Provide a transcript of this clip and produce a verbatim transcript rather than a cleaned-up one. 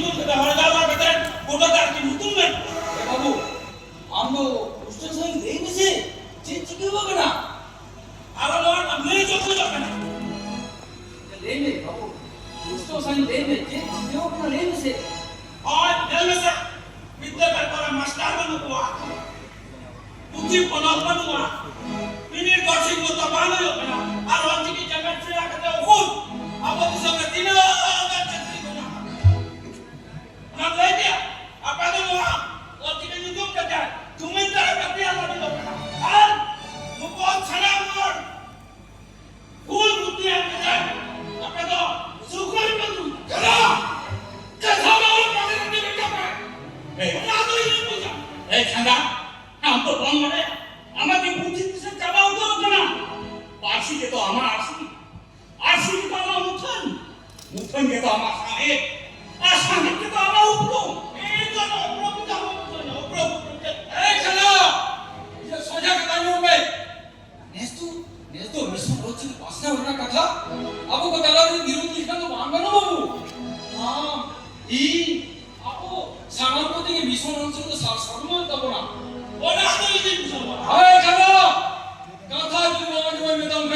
ᱧᱩᱛᱩᱢ ᱠᱟᱛᱮ ᱦᱚᱲ ᱡᱟᱣᱨᱟ ᱠᱟᱛᱮ ᱜᱚᱴᱟ ᱫᱟᱜ ᱠᱤᱱ ᱧᱩᱛᱩᱢ ᱢᱮ᱾ ᱮ ᱵᱟᱹᱵᱩ, ᱟᱢ ᱫᱚ ᱯᱩᱥᱴᱟᱹᱣ ᱥᱟᱺᱦᱤᱡ ᱞᱟᱹᱭ ᱢᱮᱥᱮ, ᱪᱮᱫ ᱪᱤᱠᱟᱹ ᱟᱠᱟᱱᱟ? ᱟᱨᱚ ᱱᱚᱣᱟ ᱨᱮᱱᱟᱜ ᱞᱟᱹᱭ ᱪᱚ ᱠᱷᱚᱡᱚᱜ ᱠᱟᱱᱟ᱾ ᱞᱟᱹᱭ ᱢᱮ ᱵᱟᱹᱵᱩ, ᱯᱩᱥᱴᱟᱹᱣ ᱥᱟᱺᱦᱤᱡ ᱞᱟᱹᱭ ᱢᱮ, ᱪᱮᱫ ᱪᱤᱠᱟᱹ ᱟᱠᱟᱱᱟ ᱞᱟᱹᱭ ᱢᱮᱥᱮ᱾ ᱦᱳᱭ, ᱧᱮᱞ ᱢᱮᱥᱮ, ᱵᱤᱫᱽᱫᱟᱹᱜᱟᱲ ᱠᱚᱨᱮ ᱢᱟᱥᱴᱟᱨ ᱵᱟᱹᱱᱩᱜ ᱠᱚᱣᱟ᱾ ᱯᱩᱛᱷᱤ ᱯᱚᱛᱚᱵ ᱵᱟᱹᱱᱩᱜᱼᱟ᱾ ᱵᱤᱱᱤᱰ ᱵᱟᱹᱨᱥᱤᱧ ᱢᱚᱛᱚ ᱵᱟᱝ ᱦᱩᱭᱩᱜ ᱠᱟᱱᱟ᱾ ᱟᱨ ᱚᱞᱪᱤᱠᱤ ᱪᱮᱢᱮᱫ ᱥᱮᱬᱟ ᱠᱟᱛᱮ ᱩᱠᱩᱨ ᱟᱵᱚ ᱫᱤᱥᱚᱢ ᱨᱮ ᱛᱤᱱᱟᱹᱜ ᱜᱟᱱ ᱪᱟᱹᱠᱨᱤ ᱠᱚ ᱧᱟᱢ ᱟᱠᱟᱫᱟ? ᱚᱱᱟ ᱞᱟᱹᱭ ᱜᱮ ᱟᱯᱮ ᱫᱚ ᱱᱚᱣᱟ ᱚᱞᱪᱤᱠᱤ ᱧᱩᱛᱩᱢ ᱠᱟᱛᱮ ᱡᱩᱢᱤᱱ ᱫᱟᱨᱮ ᱠᱟᱛᱮ ᱟᱞᱚ ᱵᱤᱞᱚᱜ ᱠᱟᱱᱟ᱾ ᱟᱨ ᱱᱩᱠᱩ ᱥᱟᱱᱟᱢ ᱦᱚᱲ ᱵᱷᱩᱞ ᱵᱩᱫᱽᱫᱷᱤ ᱮᱢ ᱠᱟᱛᱮ ᱟᱯᱮ ᱫᱚ ᱥᱩᱠ ᱨᱮ ᱯᱮ ᱫᱩᱲᱩᱵ ᱠᱟᱱᱟ᱾ ᱠᱟᱛᱷᱟ ᱫᱚ ᱚᱞ ᱯᱟᱲᱦᱟᱣ ᱠᱟᱛᱮ ᱯᱮ ᱪᱟᱵᱟᱭᱟ᱾ ᱮᱭ, ᱚᱱᱟ ᱫᱚ ᱤᱧ ᱵᱩᱡᱟ᱾ ᱮᱭ ᱪᱷᱟᱸᱫᱟ, ᱟᱢ ᱫᱚ ᱵᱟᱢ ᱵᱟᱲᱟᱭᱟ᱾ ᱟᱢᱟᱜ ᱜᱮ ᱵᱩᱫᱽᱫᱷᱤ ᱛᱤᱥᱮ ᱪᱟᱵᱟ ᱩᱛᱟᱹᱨ ᱟᱠᱟᱱᱟ᱾ ᱯᱟᱹᱨᱥᱤ ᱜᱮᱛᱚ ᱟᱢᱟᱜ ᱟᱹᱨᱥᱤ, ᱟᱹᱨᱥᱤ ᱜᱮᱛᱚ ᱟᱢᱟᱜ ᱢᱩᱴᱷᱟᱹᱱ, ᱢᱩᱴᱷᱟᱹᱱ ᱜᱮᱛᱚ ᱟᱢᱟᱜ ᱥᱟᱶᱦᱮᱫ, ᱟᱨ ᱥᱟᱶᱦᱮᱫ ᱜᱮᱛᱚ ᱟᱢᱟᱜ ᱩᱯᱨᱩᱢ᱾ ᱤᱧ ᱫᱚ ᱩᱯᱨᱩᱢ ᱜᱮᱛᱚ ᱟᱢᱟᱜ ᱩᱯᱨᱩᱢ, ᱩᱯᱨᱩᱢ, ᱩᱯᱨᱩᱢ ᱪᱮᱫ? ᱮᱭ ᱪᱷᱟᱸᱫᱟ, ᱤᱧᱟᱹᱜ ᱥᱚᱡᱷᱮ ᱠᱟᱛᱷᱟ ᱟᱸᱡᱚᱢ ᱢᱮ᱾ ᱱᱮᱥ ᱫᱚ, ᱱᱮᱥ ᱫᱚ ᱢᱤᱥᱚᱱ ᱚᱞᱪᱤᱠᱤ ᱯᱟᱥᱱᱟᱣ ᱨᱮᱱᱟᱜ ᱠᱟᱛᱷᱟ ᱟᱵᱚ ᱠᱚ ᱛᱟᱞᱟ ᱨᱮ ᱵᱤᱨᱳᱫ ᱞᱮᱠᱷᱟᱱ ᱫᱚ ᱵᱟᱝ ᱜᱟᱱᱚᱜᱼᱟ ᱵᱟᱹᱵᱩ᱾ ᱟᱢ, ᱤᱧ, ᱟᱵᱚ ᱥᱟᱱᱟᱢ ᱠᱚ ᱛᱮᱜᱮ ᱢᱤᱥᱚᱱ ᱚᱞᱪᱤᱠᱤ ᱫᱚ ᱥᱟᱨ ᱥᱟᱹᱜᱩᱱ ᱛᱟᱵᱚᱱᱟ᱾ ᱚᱱᱟ ᱫᱚ ᱤᱧᱤᱧ ᱵᱩᱡᱷᱟᱹᱣᱟ᱾ ᱦᱳᱭ ᱪᱟᱸᱫᱟ, ᱠᱟᱛᱷᱟ ᱡᱩᱫᱤ ᱵᱟᱝ ᱟᱸᱡᱚᱢ ᱢᱮᱛᱟᱢ ᱠᱷᱟᱱ